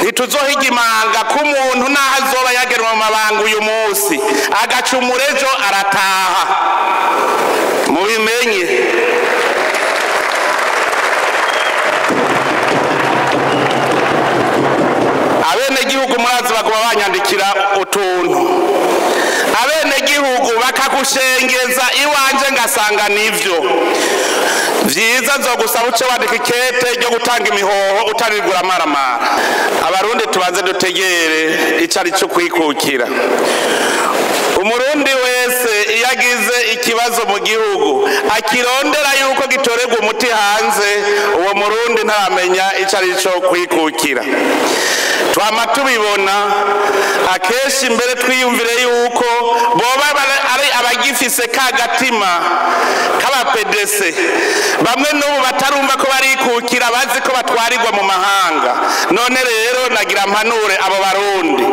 Ntituzohiga imanga ko umuntu naho azoba yagenwa mu mabanga uyu munsi agacumura ejo arataha, mubimenye. Abenegihugu murazi baguma banyandikira utuntu, abenegihugu bakagushengeza iwanje ngasanga nivyo vyiza. Nzogusaba uce wandika ikete ryo gutanga imihoho utarigura amaramara. Abarundi tubanze dutegere ico ari co kwikukira. Umurundi wese iyo agize ikibazo mu gihugu akirondera yuko gitorerwa umuti hanze, uwo murundi ntaramenya ico ari co kwikukira. Twama tubibona akenshi, mbere twiyumvire yuko boba ari abagifise ka gatima k'abapedese, bamwe n'ubu batarumva ko barikukira, bazi ko batwarirwa mu mahanga. None rero nagira mpanure abo barundi: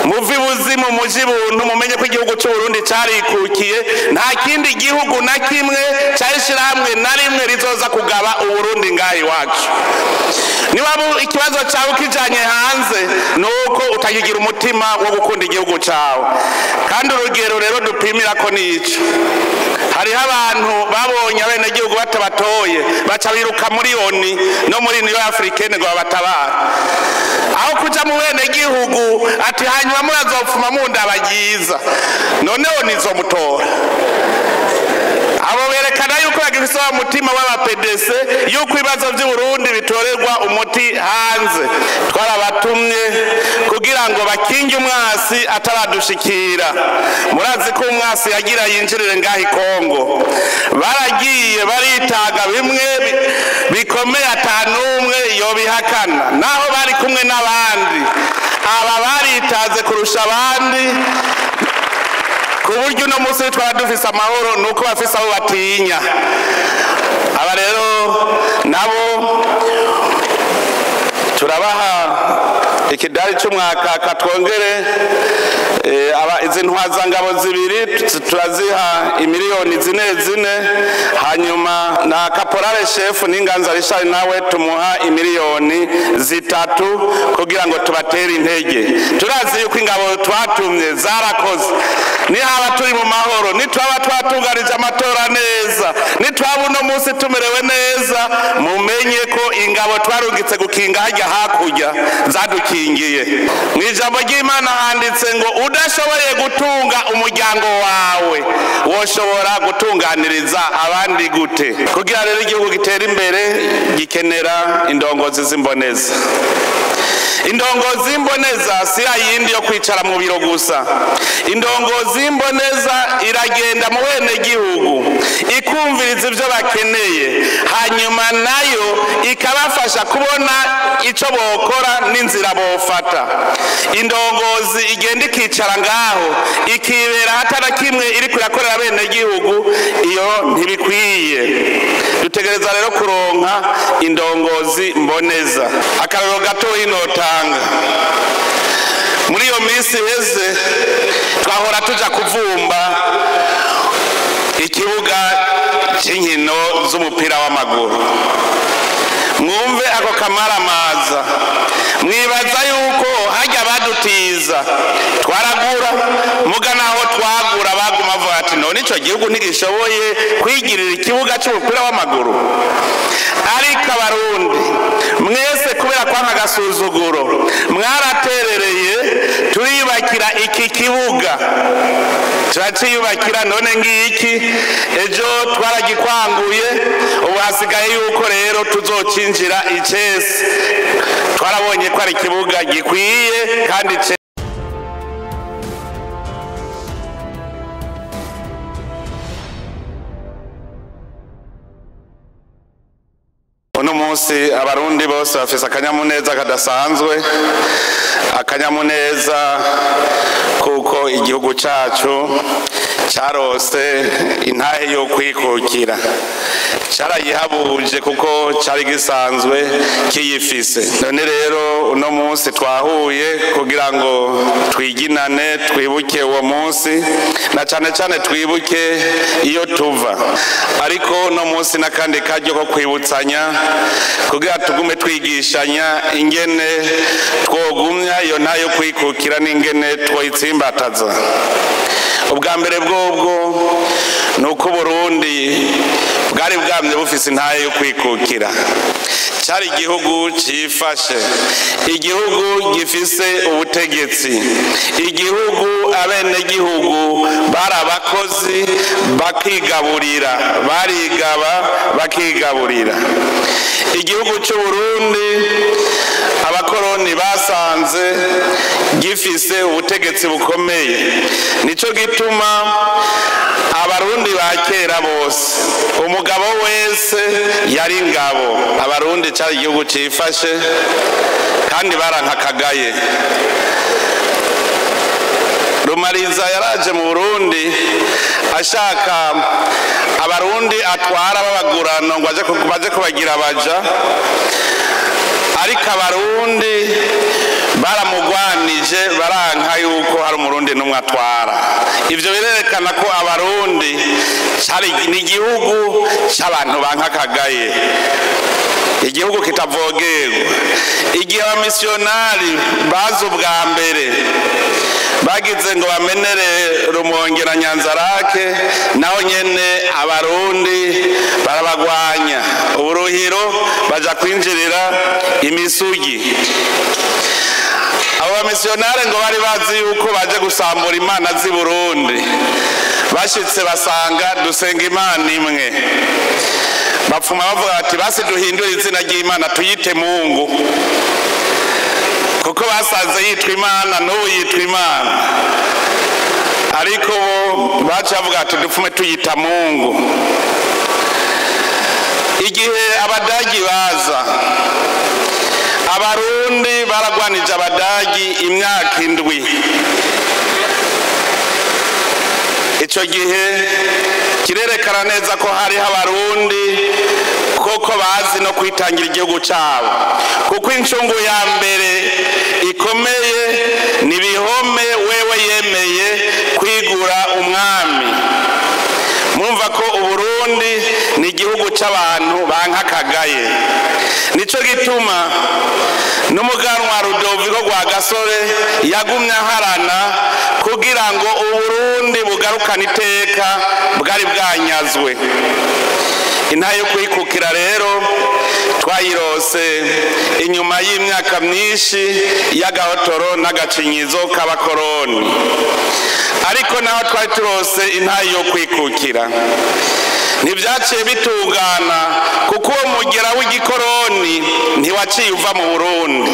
muve ibuzimu muje ibuntu, mumenye ko igihugu c'Uburundi carikukiye. Nta kindi gihugu na kimwe cari ishirahamwe na rimwe rizoza kugaba Uburundi ngaha iwacu. Niba ikibazo cawe ukijanye hanze, nuko utakigira umutima wo gukunda igihugu cawe. Kandi urugero rero dupimira ko nico: hariho abantu babonye abenegihugu batabatoye, baca biruka muri ONU no muri Union Africaine ngo babatabare, aho kuja mu benegihugu ati hanyuma murazopfuma mundaba ryiza. Noneho nizomutora. Abo berekana yuko bagifise wa mutima w'abapedese, yuko ibibazo vy'Uburundi bitorerwa umuti hanze. Twarabatumye kugira ngo bakinge umwasi ataradushikira. Murazi ko umwasi yagira yinjirire ngaho i Kongo, baragiye baritaga bimwe bikomeye, atanumwe yobihakana, naho bari kumwe n'abandi. Aba baritaze kurusha abandi, ku buryo uno munsi twaba dufise amahoro nuko bafise abo batinya. Aba rero nabo turabaha ikidari c'umwakaka, twongere aba izi ntwazangabo zibiri turaziha imiliyoni zine zine, hanyuma na caporal chef n'Inganza Richard nawe tumuha imiliyoni 3 kugira ngo tubatere intege. Turazi yuko ingabo twatumye zarakoze. Nihaba turi mu mahoro, nitwaba twatunganije amatora neza, nitwaba uno munsi tumerewe neza, mumenye ko ingabo twarungitse gukinga hajya hakurya zadukingiye. Mu ijambo ry'Imana handitse ngo udashoboye gutunga umuryango wawe woshobora gutunganiriza abandi gute? Kugira rero igihugu gitere imbere, gikenera indongozi z'imboneza. Indongozi y'imboneza si ya yindi yo kwicara mu biro gusa. Indongozi y'imboneza iragenda mu benegihugu, ikumviriza ibyo bakeneye, hanyuma nayo ikabafasha kubona icyo bokora n'inzira bofata. Indongozi igenda ikicara ngaho, ikibera hatana kimwe iri kurakorera abenegihugu, iyo ntibikwiye. Dutegereza rero kuronka indongozi mboneza. Akarorero gatoyi notanga: muri iyo minsi iheze twahora tuja kuvumba ikibuga cy'inkino z'umupira w'amaguru. Mwumve ako kamaramaza. Mwibaza yuko hajya badutiza twaragura, muga naho twagura baguma bavuga ati none ico gihugu ntigishoboye kwigirira ikibuga cy'umupira w'amaguru? Ariko Abarundi mwese, kubera kwanga agasuzuguro, mwaraterereye turiyubakira iki kibuga, turaciyubakira. None ngiki ejo twaragikwanguye, ubu hasigaye yuko rero tuzocinjira icese. Twarabonye ko ari ikibuga gikwiye kandi. Uno munsi Abarundi bose bafise akanyamuneza kadasanzwe, akanyamuneza kuko igihugu cacu carose intahe yo kwikukira, carayihabuje kuko cari gisanzwe kiyifise. None rero uno munsi Munsi twahuye kugira ngo twiginane, twibuke uwo munsi, na cyane cyane twibuke iyo tuva. Ariko no munsi n'akandi karyo ko kwibutsanya kugira tugume twigishanya ingene twogumya iyo ntayo kwikukira n'ingene twoyitsimbataza. Ubwa mbere bwobwo ni uko Burundi bwari bwamye bufise intahe yo kwikukira. Cyari igihugu cifashe, igihugu gifise ubutegetsi, igihugu abenegihugu bari abakozi bakigaburira, barigaba bakigaburira. Igihugu cy'u Burundi abakoroni basanze gifise ubutegetsi bukomeye. Nico gituma abarundi ba kera bose, umugabo wese yari ingabo. Abarundi cyari igihugu cifashe kandi barankakagaye. Rumariza yaraje mu Burundi ashaka abarundi atwara babagurano ngo baje kubagira abaja, ariko abarundi baramugwanije baranka yuko hari umurundi n'umwe atwara. Ivyo birerekana ko abarundi cari ni igihugu c'abantu bankakagaye, igihugu kitavogerwa. Igihe abamisiyonari baza ubwa mbere bagize ngo bamenere Rumonge na Nyanzarake, naho nyene abarundi barabagwanya. Uburuhiro baja kwinjirira imisugi. Abo bamisiyonari ngo bari bazi yuko baje gusambura imana z'i Burundi, bashitse basanga dusenga imana imwe. Bapfuma bavuga bati basi duhindure izina ry'Imana tuyite Mungu, kuko basanze yitwa Imana n'ubu yitwa Imana. Ariko bo baca bavuga ati dupfume tuyita Mungu. Igihe abadagi baza, abarundi baragwanije abadagi imyaka 7. Ico gihe kirerekana neza ko hariho abarundi koko bazi no kwitangira igihugu cabo, kuko incungu ya mbere ikomeye ni Bihome wewe yemeye kwigura umwami. Murumva ko Uburundi ni igihugu c'abantu bankakagaye. Nico gituma n'umuganwa Rudoviko Rwagasore yagumye aharana kugira ngo Uburundi bugarukane iteka bwari bwanyazwe. Intahe yo kwikukira rero twayirose inyuma y'imyaka myinshi y'agahotoro n'agacinyizo k'abakoroni. Ariko naho twari turose intahe yo kwikukira, ntibyaciye bitungana, kuko uwo mugera w'igikoroni ntiwaciye uva mu Burundi.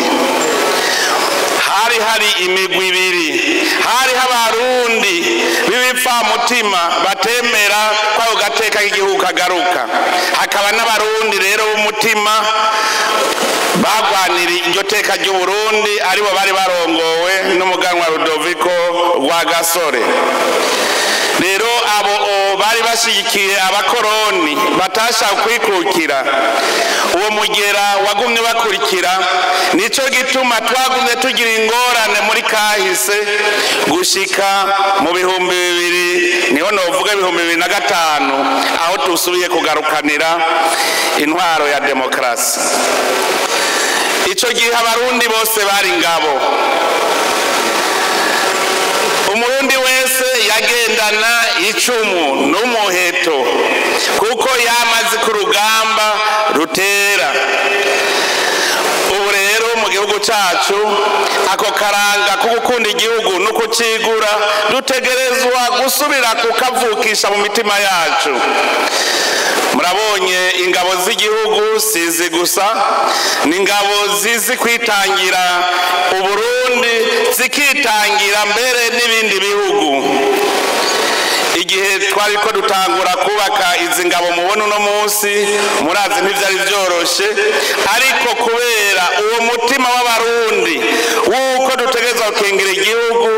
Hari imigwi ibiri, hariho abarundi b'ibipfamutima batemera ko ako gateka k'igihugu kagaruka, hakaba n'abarundi rero b'umutima bagwanira iryo teka ry'Uburundi, aribo bari barongowe n'umuganwa Rudoviko Rwagasore. Rero abo bari bashigikiye abakoroni batashaka kwikukira, uwo mugera wagumye bakurikira. Nico gituma twagumye tugira ingorane muri kahise gushika mu 2000, niho novuga 2005, aho tusubiye kugarukanira intwaro ya demokrasi. Ico gihe abarundi bose bari ingabo. Umurundi wese yagendana icumu n'umuheto, kuko yamaze ku rugamba rutera. Ubu rero mu gihugu cacu ako karanga ko gukunda igihugu no kucigura dutegerezwa gusubira kukavukisha mu mitima yacu. Murabonye ingabo z'igihugu sizi gusa, ni ingabo zizi kwitangira Uburundi, zikitangira mbere n'ibindi bihugu. Igihe twari ko dutangura kubaka izi ngabo mubona uno munsi, murazi ntivyari vyoroshe, ariko kubera uwo mutima w'abarundi wuko dutegerezwa gukingira igihugu,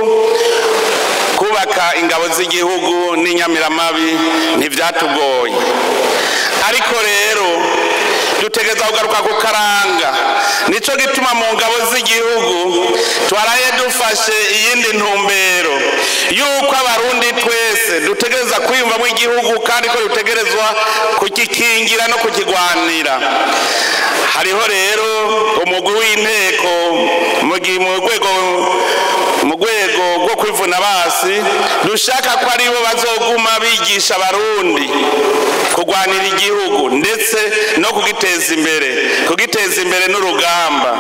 kubaka ingabo z'igihugu n'inyamiramabi ntivyatugoye. Ariko rero dutegerezwa Dutegereza kugaruka ku karanga. Nico gituma mu ngabo z'igihugu twaraye dufashe iyindi ntumbero yuko Abarundi twese dutegereza kwiyumvamo igihugu, kandi ko dutegerezwa kugikingira no kukigwanira. Hariho rero umugwi w'inteko mu rwego rwo kwivuna basi, dushaka ko aribo bazoguma bigisha Abarundi kugwanira igihugu ndetse no kugiteza imbere, kugiteza imbere n'urugamba.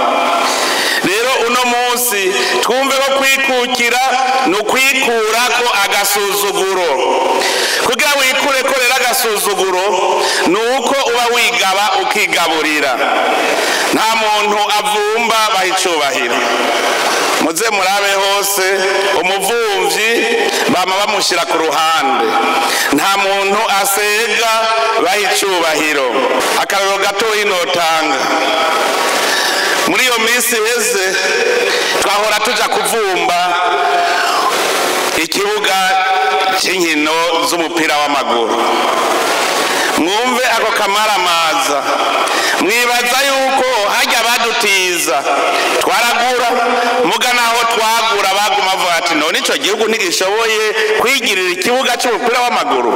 Rero uno munsi twumve ko kwikukira ni ukwikurako agasuzuguro. Kugira wikure ko rero agasuzuguro ni uko uba wigaba ukigaburira. Nta muntu avumba bahicubahira. Muze murabe hose umuvumvyi bama bamushyira ku ruhande. Nta muntu asega bahicubahiro. Akarorero gatoyi notanga, muri iyo minsi iheze twahora tuja kuvumba ikibuga cy'inkino z'umupira w'amaguru. Mwumve ako kamaramaza. Mwibaza yuko hajya badutiza twaragura, muga naho twagura baguma bavuga ati none ico gihugu ntigishoboye kwigirira ikibuga cy'umupira w'amaguru.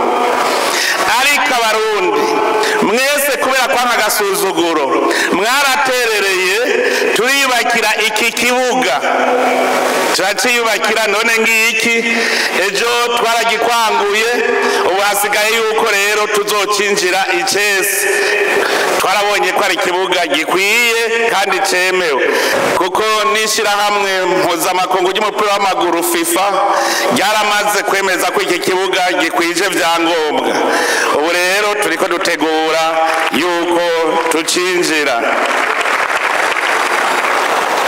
Ariko Abarundi mwese kubera kwanka agasuzuguro mwaraterereye, turiyubakira iki kibuga, turaciyubakira. None ngiki ejo twaragikwanguye, ubu hasigaye yuko rero tuzocinjira icese. Twarabonye ko ari ikibuga gikwiye kandi cemewe, kuko n'ishirahamwe mpuzamakungu ry'umupira w'amaguru FIFA ryaramaze kwemeza ko iki kibuga gikwije vyangombwa. Ubu rero turiko dutegura yuko tucinjira.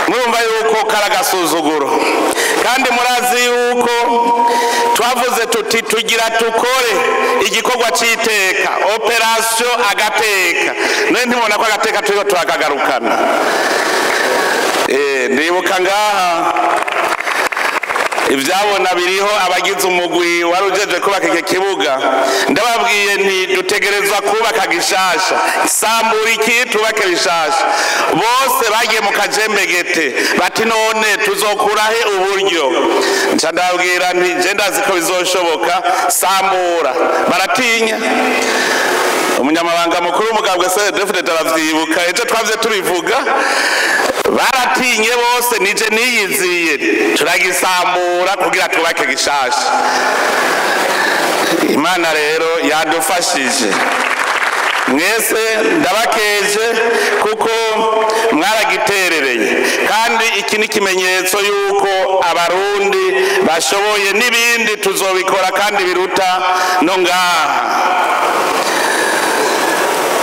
Murumva yuko kari agasuzuguro, kandi murazi yuko twavuze tuti tugira tukore igikorwa c'iteka, operation agateka. None ntimubona ko agateka turiko turakagarukana? Ndibuka ngaha ivyabona biriho abagize umugwi wari ujeje kubaka iki kibuga, ndababwiye nti dutegerezwa kubaka gishasha, sambura iki tubake bishasha. Bose bagiye mu kajembegete bati none tuzokurahe uburyo? Nca ndababwira nti je ndazi ko bizoshoboka, sambura. Baratinya. Umunyamabanga mukuru w'umugambwe CNDD-FDD aravyibuka, ejo twavye tubivuga, baratinye bose, nije niyiziye turagisambura kugira twubake gishasha. Imana rero yadufashije. Mwese ndabakeje kuko mwaragiterereye, kandi iki ni ikimenyetso yuko Abarundi bashoboye, n'ibindi tuzobikora kandi biruta no ngaha.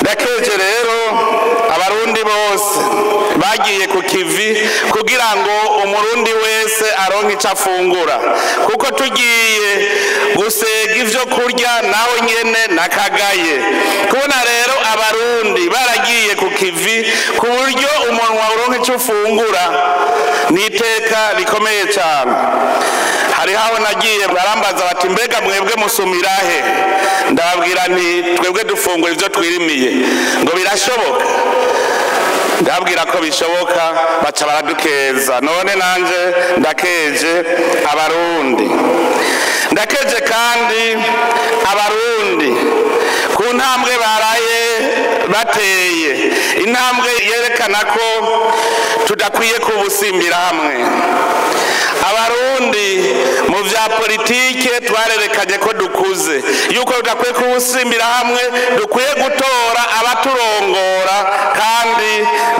Ndakeje rero Abarundi bose bagiye ku kivi kugira ngo Umurundi wese aronke ico afungura, kuko tugiye gusega ivyo kurya naho nyene nakagaye. Kubona rero Abarundi baragiye ku kivi ku buryo umunwa uronke ico ufungura ni iteka rikomeye cyane. Hariho aho nagiye barambaza bati mbega mwebwe musumira he? Ndababwira nti twebwe dufungura ivyo twirimiye. Ngo birashoboka? Ndababwira ko bishoboka, baca baradukeza. None nanje ndakeje Abarundi. Ndakeje kandi Abarundi ku ntambwe baraye bateye, intambwe yerekana ko tudakwiye kubusimbira hamwe. Abarundi mu vya politike twarerekanye ko dukuze, yuko tudakwiye kubusimbira hamwe, dukwiye gutora abaturongora kandi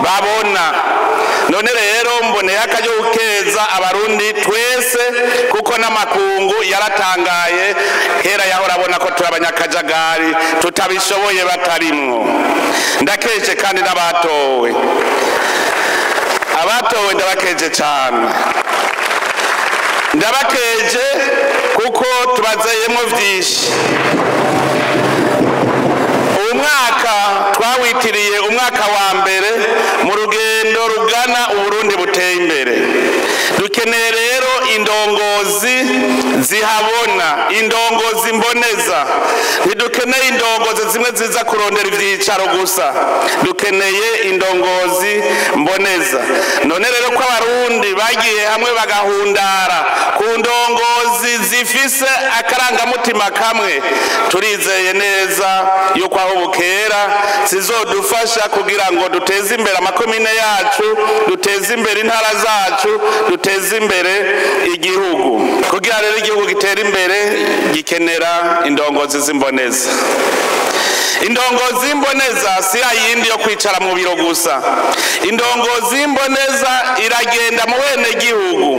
babona. None rero mboneye akaryo gukeza Abarundi twese, kuko n'amakungu yaratangaye. Kera yahora abona ko turi abanyakajagari tutabishoboye batarimwo. Ndakeje kandi n'abatowe, abatowe ndabakeje cyane, ndabakeje kuko tubazeyemo vyinshi. Umwaka twawitiriye umwaka wa mbere mu rugendo rugana Uburundi buteye imbere. Dukeneye rero indongozi zihabona, indongozi mboneza. Ntidukeneye indongozi zimwe ziza kurondera ivyicaro gusa, dukeneye indongozi mboneza. None rero ko abarundi bagiye hamwe bagahundara ku ndongozi zifise akarangamutima kamwe, turizeye neza yuko aho bukera zizodufasha kugira ngo duteze imbere amakomine yacu, duteze imbere intara zacu, duteze imbere igihugu. Kugira rero igihugu gitere imbere gikenera indongozi z'imboneza. Indongozi y'imboneza si yindi yo kwicara mu biro gusa. Indongozi y'imboneza iragenda mu bene gihugu,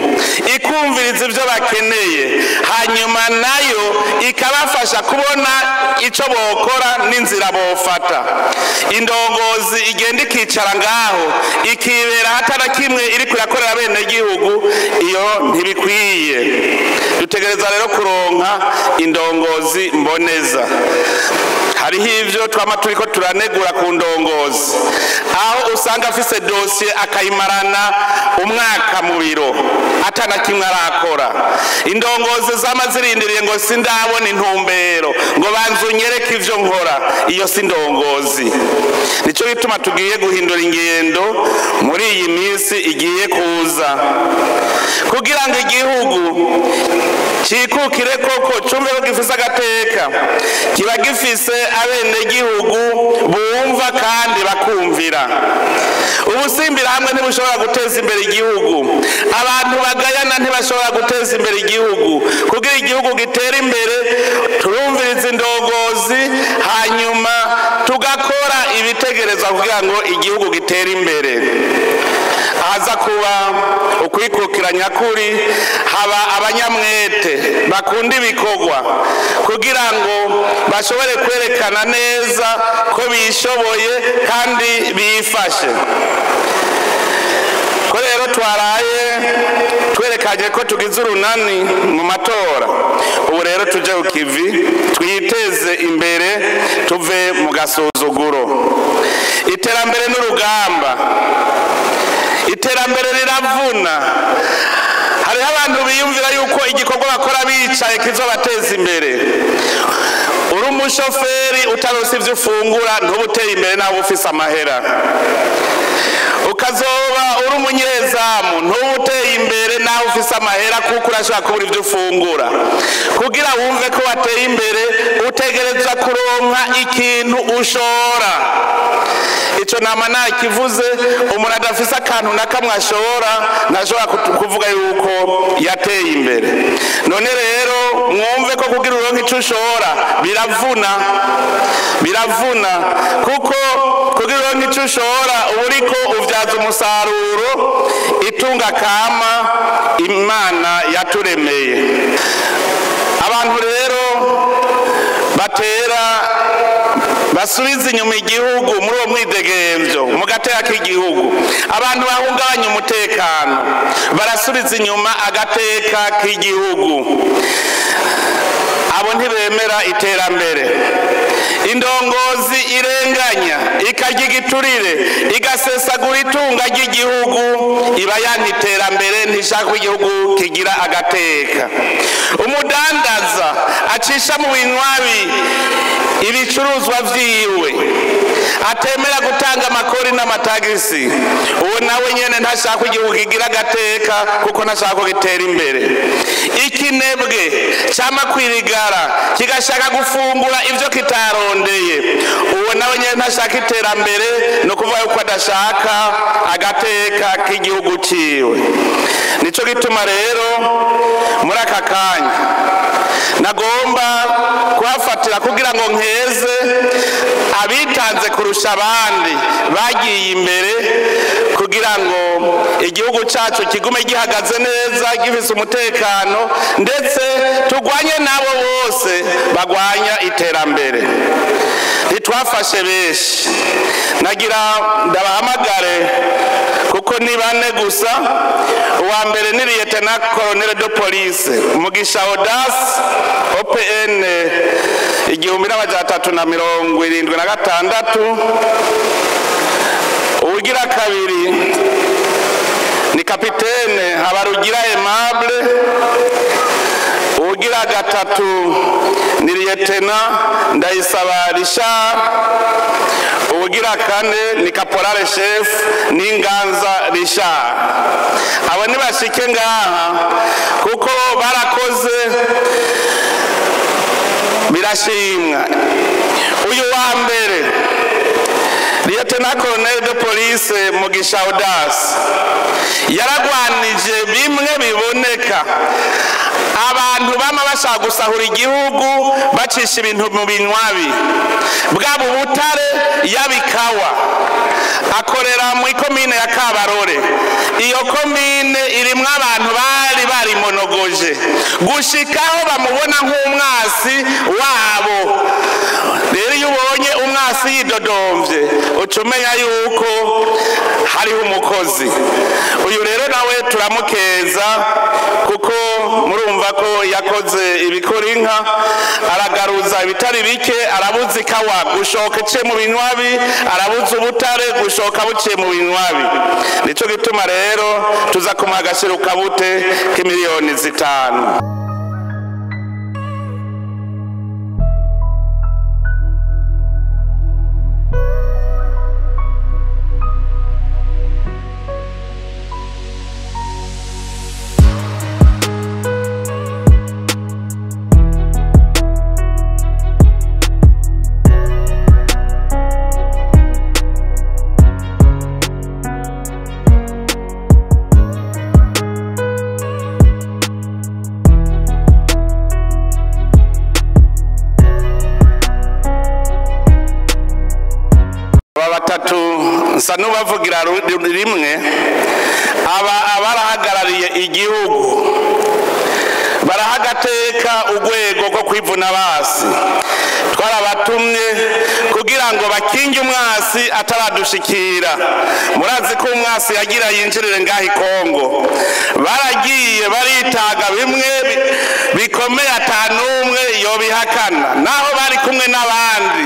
ikumviriza ivyo bakeneye, hanyuma nayo ikabafasha kubona ico bokora n'inzira bofata. Indongozi igenda ikicara ngaho ikibera hatana kimwe iri kurakorera bene gihugu, iyo ntibikwiye. Dutegereza rero kuronka indongozi mboneza. Hariho ivyo twama turiko turanegura ku ndongozi, aho usanga afise dosiye akayimarana umwaka mu biro atana kimwe arakora. Indongozi zama zirindiriye ngo sindabona intumbero, ngo banze unyereke ivyo nkora, iyo si indongozi. Nico gituma tugiye guhindura ingendo muri iyi minsi igiye kuza, kugira ngo igihugu cikukire koko, cumve ko gifise agateka, kiba gifise abenegihugu bumva kandi bakumvira. Ubusimbira hamwe ntibushobora guteza imbere igihugu, abantu bagayana ntibashobora guteza imbere igihugu. Kugira igihugu gitere imbere turumviriza indongozi, hanyuma tugakora ibitegerezwa kugira ngo igihugu gitere imbere. Ahaza kuba ukwikukira nyakuri, haba abanyamwete bakunda ibikorwa kugira ngo bashobore kwerekana neza ko bishoboye kandi bifashe. Ko rero twaraye twerekanye ko tugize urunani mu matora, ubu rero tuje ku kivi twiteze imbere, tuve mu gasuzuguro. Iterambere n'urugamba, iterambere riravuna. Hariho abantu biyumvira yuko igikorwa bakora bicaye kizobateza imbere. Uri umushoferi utaronse ivyo ufungura ntuba uteye imbere naho ufise amahera. Ukazoba uri umunyezamu ntuba uteye imbere naho ufise amahera, kuko urashobora kubura ivyo ufungura. Kugira wumve ko wateye imbere utegerezwa kuronka ikintu ushora. Ico nama nakivuze, umuntu adafise akantu na kamwe ashora ntashobora kuvuga yuko yateye imbere. None rero mwumve ko kugira uronke ico ushora biravuna, biravuna, kuko kugira uronke ico ushora uba uriko uvyaza umusaruro itunga kama Imana yaturemeye. Abantu rero batera basubiza inyuma igihugu muri uwo mwidegemvyo mu gateka k'igihugu, abantu bahungabanya umutekano barasubiza inyuma agateka k'igihugu, abo ntibemera iterambere. Indongozi irenganya ikarya igiturire igasesagura itunga ry'igihugu iba yanka iterambere, ntishaka ko igihugu kigira agateka. Umudandaza acisha mu binywabi ibicuruzwa vyiwe, atemera gutanga amakori n'amatagisi, uwo nawe nyene ntashaka ko igihugu kigira agateka, kuko ntashaka ko gitera imbere. Ikinebwe cama kwirigara kigashaka gufungura ivyo kitarondeye, uwo nawe nyene ntashaka iterambere, no kuvuga yuko adashaka agateka k'igihugu ciwe. Nico gituma rero muri aka kanya nagomba kuhafatira kugira ngo nkeze abitanze kurusha abandi bagiye imbere, kugira ngo igihugu cacu kigume gihagaze neza gifise umutekano, ndetse tugwanye nabo bose bagwanya iterambere. Ntitwafashe benshi, nagira ndabahamagare kuko ni bane gusa. Uwa mbere ni Lieutenant Colonel de Police Mugisha Audace OPN 1376. Ugira kabiri ni Kapitene Habarugira Aimable Uwugira gatatu ni Lieutenant Ndayisaba Richard. Uwugira kane ni Caporal Chef Ninganza Richard. Abo nibashike ngaha kuko barakoze birashimwa. Uyu wa mbere Lieutenant Colonel de Police Mugisha Audace yaragwanije bimwe biboneka abantu bama bashaka gusahura igihugu bacisha ibintu mu binywabi bwabo butare yabikawa. Akorera mu komine ya Kabarore. Iyo komine irimwo abantu bari barimonogoje gushikaho bamubona nk'umwasi wabo. Rero iyo ubonye umwasi yidodomvye ucumenya yuko hariho umukozi. Uyu rero nawe turamukeza kuko murumva ko yakoze ibikora inka, aragaruza ibitari bike, arabuza ikawa gushoka iciye mu binywabi, arabuza ubutare gushoka buciye mu binywabi. Nico gituma rero tuza kumuha agashiro kabute k'imiliyoni 5. Nsa n'ubavugira rimwe, aba abarahagarariye igihugu barahagateka urwego rwo kwivuna basi. Twarabatumye kugira ngo bakinge umwasi ataradushikira. Murazi ko umwasi yagira yinjirire ngaho i Kongo, baragiye baritaga bimwe bikomeye atanumwe yobihakana, naho bari kumwe n'abandi.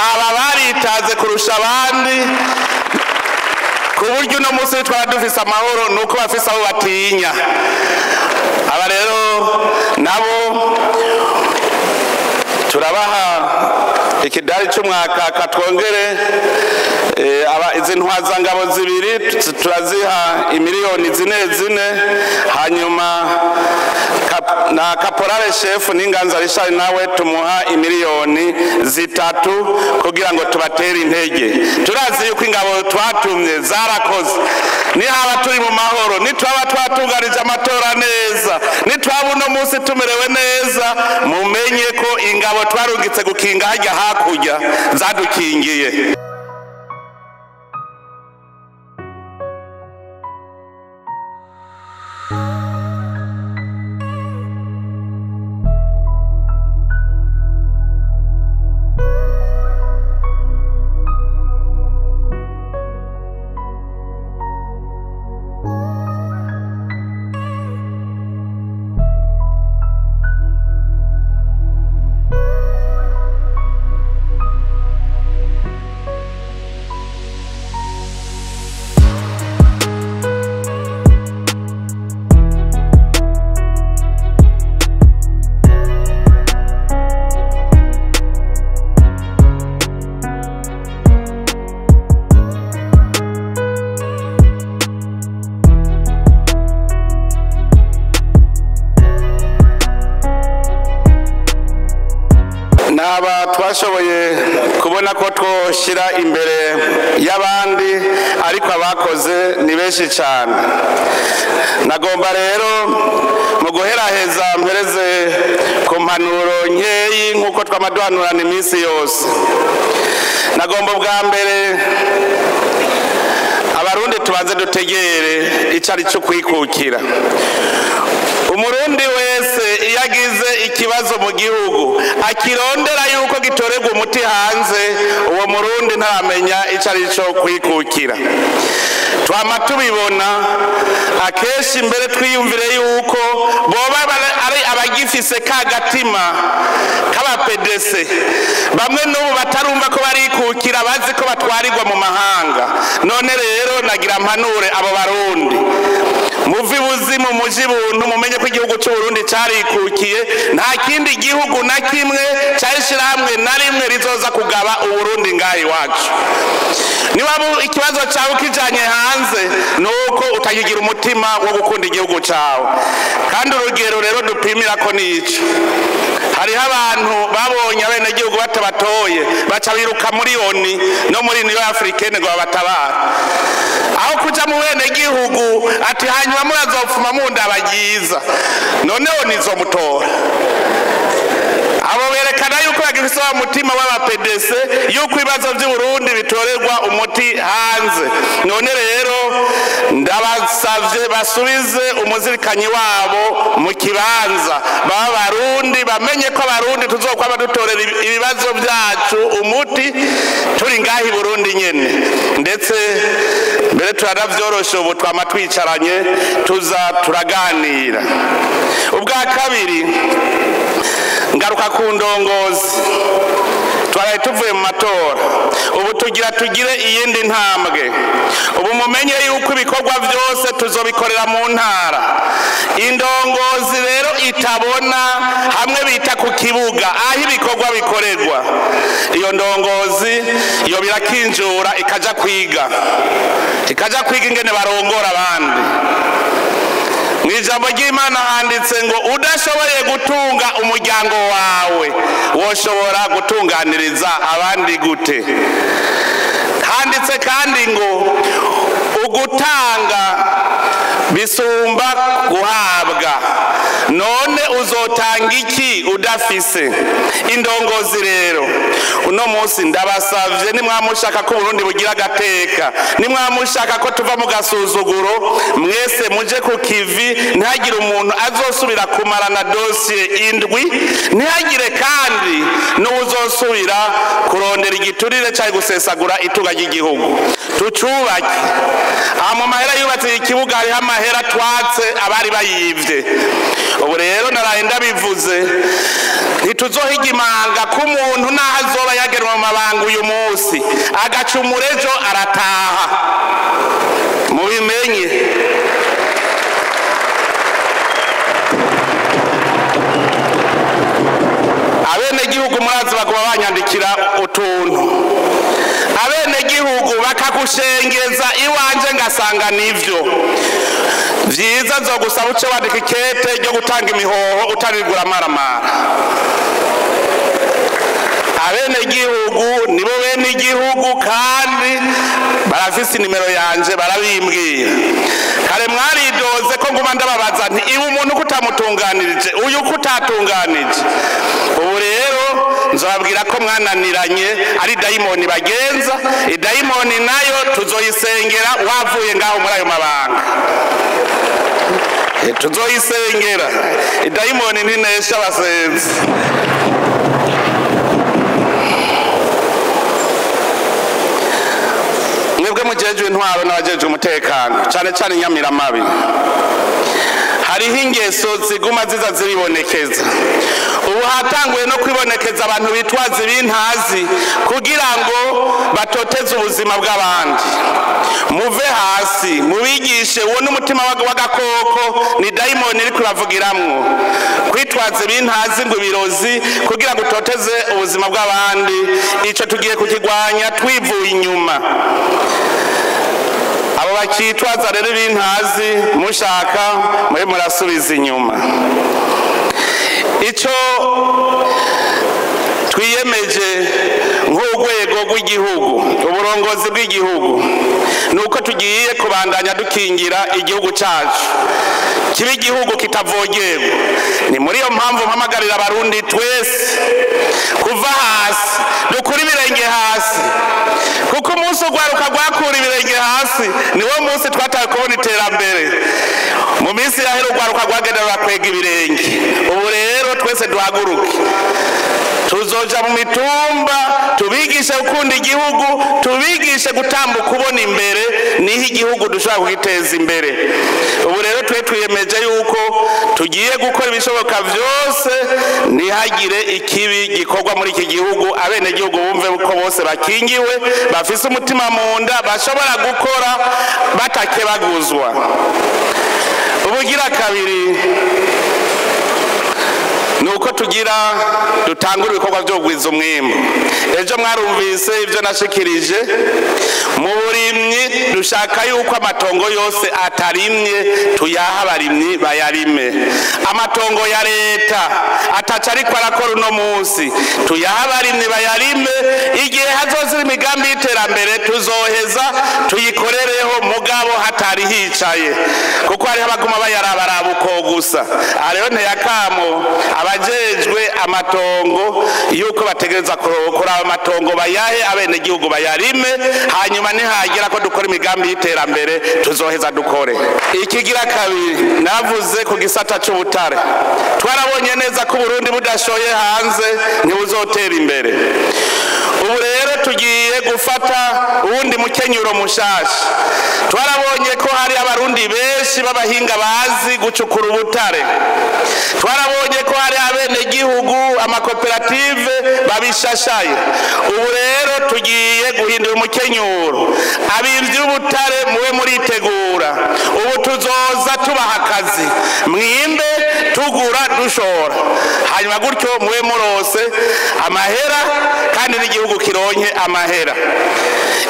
Aba baritaze kurusha abandi ku buryo uno munsi twara dufise amahoro nuko bafise abo batinya. Aba rero nabo turabaha ikidari cy'umwaka katwongere aba izi ntwazangabo zibiri turaziha imiliyoni 4 hanyuma na Caporal Chef Ninganza Richard nawe tumuha imiliyoni 3 kugira ngo tubatere intege. Turazi yuko ingabo twatumye zarakoze. Ni haba turi mu mahoro, ni twaba twatunganije amatora neza, ni twaba uno munsi tumerewe neza, mumenye ko ingabo twarungitse gukinga hajya hakurya zadukingiye. Naba twashoboye kubona ko twoshira imbere y'abandi, ariko abakoze ni benshi cyane. Nagomba rero mu guheraheza mpereze ku mpanuro nkeyi nk'uko twamaduhanurana iminsi yose. Nagomba bwa mbere abarundi tubanze dutegere icari cyo kwikukira. Umurundi wese iyo agize ikibazo mu gihugu akirondera yuko gitorerwa umuti hanze, uwo murundi ntaramenya icari cyo kwikukira. Twama tubibona akenshi mbere twiyumvire yuko boba ari abagifise kagatima k'aba PDC, bamwe n'ubu batarumva ko barikukira, bazi ko batwarirwa mu mahanga. None rero nagira mpanure abo barundi, Muvi buzimu muji buntu, mumenye ko igihugu cy'u Burundi carikukiye, nta kindi gihugu na kimwe carishiramwe na rimwe rizoza kugaba Uburundi ngaha iwacu. Niba ikibazo cyawe kijanye hanze, nuko utakigira umutima wo gukunda igihugu cyawe. Kandi urugero rero dupimira ko nico, hariho abantu babonye abenegihugu batabatoye baca biruka muri ONU no muri Union Africaine ngo babatabare, aho kuja mu benegihugu ati hanyuma murazopfuma mundabagiza, noneho nizomutora. Abo berekana yuko bagifise wa mutima w'aba PDC, yuko ibibazo by'u Burundi bitorerwa umuti hanze. None rero ndabasavye basubize umuzirikanyi wabo mu kibanza, baba Barundi bamenye ko Abarundi tuzokwama dutorera ibibazo byacu umuti turi ngaha i Burundi nyene. Ndetse mbere turanavyoroshe, ubu twama twicaranye tuza turaganira. Ubwa kabiri, ngaruka ku ndongozi. Twaraye tuvuye mu matora, ubu tugira tugire iyindi ntambwe. Ubu mumenye yuko ibikorwa byose tuzobikorera mu ntara. Indongozi rero itabona hamwe bita ku kibuga aho ibikorwa bikorerwa, iyo ndongozi yo birakinjura ikaja kwiga, ikaja kwiga ingene barongora abandi. Mu ijambo ry'Imana handitse ngo udashoboye gutunga umuryango wawe woshobora gutunganiriza abandi gute? Handitse kandi ngo ugutanga bisumba guhabwa, none uzotanga iki udafise? Indongozi rero uno munsi ndabasavye, nimwamushaka ko Burundi bugira agateka, nimwamushaka ko tuva mu gasuzuguro, mwese muje ku kivi, ntihagire umuntu azosubira kumarana dosiye indwi, ntihagire kandi n'uzosubira kurondera igiturire cyangwa gusesagura itunga ry'igihugu. Tucubake. Aha mu mahera yubatse ikibuga hariho amahera twatse abari bayivye. Ubu rero naraye ndabivuze, ntituzohiga imanga ko umuntu naho azoba yagenwa mu mabanga uyu munsi agacumura ejo arataha, mubimenye. Abenegihugu murazi baguma banyandikira utuntu, abenegihugu bakagushengeza iwanje ngasanga nivyo vyiza, nzogusaba uce wandika ikete ryo gutanga imihoho utarigura amaramara. Abenegihugu nibo bene igihugu kandi barafise inimero yanje, barabimbwira. Kare mwaridoze ko nguma ndababaza nti iwe umuntu kutamutunganirije, uyu kutatunganije. Ubu rero nzobabwira ko mwananiranye ari dayimoni bagenza, idayimoni nayo tuzoyisengera wavuye ngaho muri ayo mabanga. Tuzoyisengera idayimoni ntinesha abasenzi. Mwebwe mujejwe intwaro n'abajejwe umutekano, cyane cyane inyamiramabi, hariho ingeso ziguma ziza ziribonekeza. Ubu hatanguye no kwibonekeza abantu bitwaza ibintazi kugira ngo batoteze ubuzima bw'abandi. Muve hasi mubigishe, uwo n'umutima w'agakoko ni dayimoni iri kuravugiramwo. Kwitwaza ibintazi ngo ibirozi kugira ngo utoteze ubuzima bw'abandi, ico tugiye kukigwanya twivuye inyuma. Abo bakitwaza rero ibintazi mushaka mwe murasubiza inyuma. Ico twiyemeje nk'urwego rw'igihugu, uburongozi bw'igihugu, nuko tugiye kubandanya dukingira igihugu cyacu kiba igihugu kitavogerwa. Ni muri iyo mpamvu mpamagarira Abarundi twese kuva hasi, dukura ibirenge hasi, kuko umunsi urwaruka rwakura ibirenge hasi niwo munsi twataye kubona iterambere. Mu minsi yahera urwaruka rwagenda rurakwega ibirenge. Ubu rero twese duhaguruke, tuzoja mu mitumba tubigishe gukunda igihugu, tubigishe gutambuka ubona imbere, niho igihugu dushobora kugiteza imbere. Ubu rero twe twiyemeje yuko tugiye gukora ibishoboka byose ntihagire ikibi gikorwa muri iki gihugu, abenegihugu bumve ko bose bakingiwe, bafise umutima mu nda, bashobora gukora batakebaguzwa. Ubugira kabiri nuko tugira dutangura ibikorwa byo kugwiza umwimbu. Ejo mwarumvise ibyo nashikirije mu burimyi, dushaka yuko amatongo yose atarimye tuyaha abarimyi bayarime. Amatongo ya leta ataca ariko arakora uno munsi tuyaha abarimyi bayarime. Igihe hazozira imigambi y'iterambere tuzoheza tuyikorereho, mugabo hatari hicaye, kuko hariho abaguma bayarabaraba uko gusa. Aha rero nteyakamo abajejwe amatongo yuko bategereza kuraba amatongo bayahe abenegihugu bayarime, hanyuma nihagera ko dukora imigambi y'iterambere tuzoheza dukore. Ikigira kabiri navuze ku gisata c'ubutare, twarabonye neza ko Burundi budashoye hanze ntibuzotera imbere. Ubu rero tugiye gufata uwundi mukenyuro mushasha. Twarabonye ko hari abarundi benshi b'abahinga bazi gucukura ubutare, twarabonye ko hari abenegihugu amakoperative babishashaye. Ubu rero tugiye guhindura umukenyuro, abimvyi b'ubutare muwe muritegura, ubu tuzoza tubaha akazi, mwimbe tugura dushora, hanyuma gutyo muwe murose amahera kandi n'igihugu kironke amahera.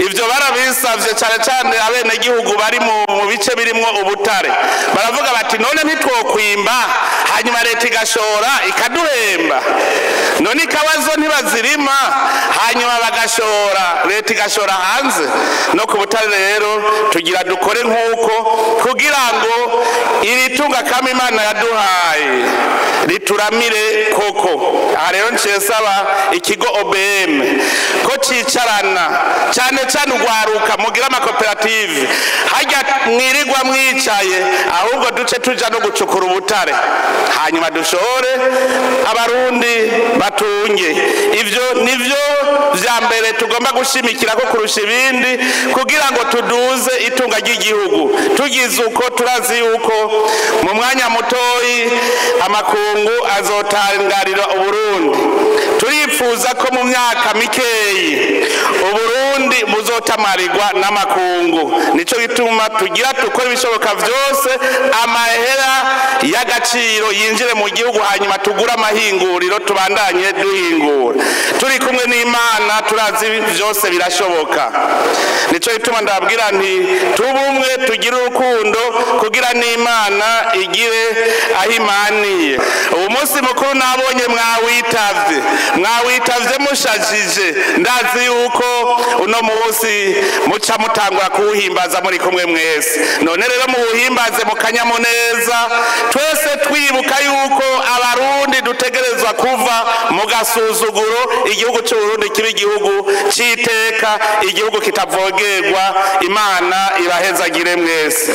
Ivyo barabisavye cane cane abenegihugu bari mu bice birimwo ubutare, baravuga bati none ntitwokwimba hanyuma leta igashora ikaduhemba, none ikabazo ntibazirima hanyuma bagashora leta igashora hanze. No ku butare rero tugira dukore nk'uko kugira ngo iri tunga kama Imana yaduhaye rituramire koko. Aha rero nciye saba ikigo OBM ko cicarana cane cane ugwaruka mugira amakoperative, harya mwirirwa mwicaye, ahubwo duce tuja no gucukura ubutare hanyuma dushore abarundi batunge. Ivyo nivyo vya mbere tugomba gushimikira ko kurusha ibindi kugira ngo tuduze itunga ry'igihugu. Tugize uko turazi yuko mu mwanya mutoyi amakungu azotangarira Uburundi. Turifuza ko mu myaka mikeyi Uburundi buzotamarirwa n'amakungu. Nico gituma tugira dukora ibishoboka vyose amahera y'agaciro yinjire mu gihugu, hanyuma tugura amahinguriro tubandanye duhingura. Turi kumwe n'Imana turazi vyose birashoboka. Nico gituma ndababwira nti tubumwe tugire urukundo kugira n'Imana igire aho imaniye. Ubu munsi mukuru nabonye mwawitavye mushajije, ndazi yuko uno munsi muca mutangura kuwuhimbaza muri kumwe mwese. None rero muwuhimbaze mu kanyamuneza, twese twibuka yuko abarundi dutegerezwa kuva mu gasuzuguro, igihugu c'Uburundi kiba igihugu c'iteka, igihugu kitavogerwa. Imana ibahezagire mwese.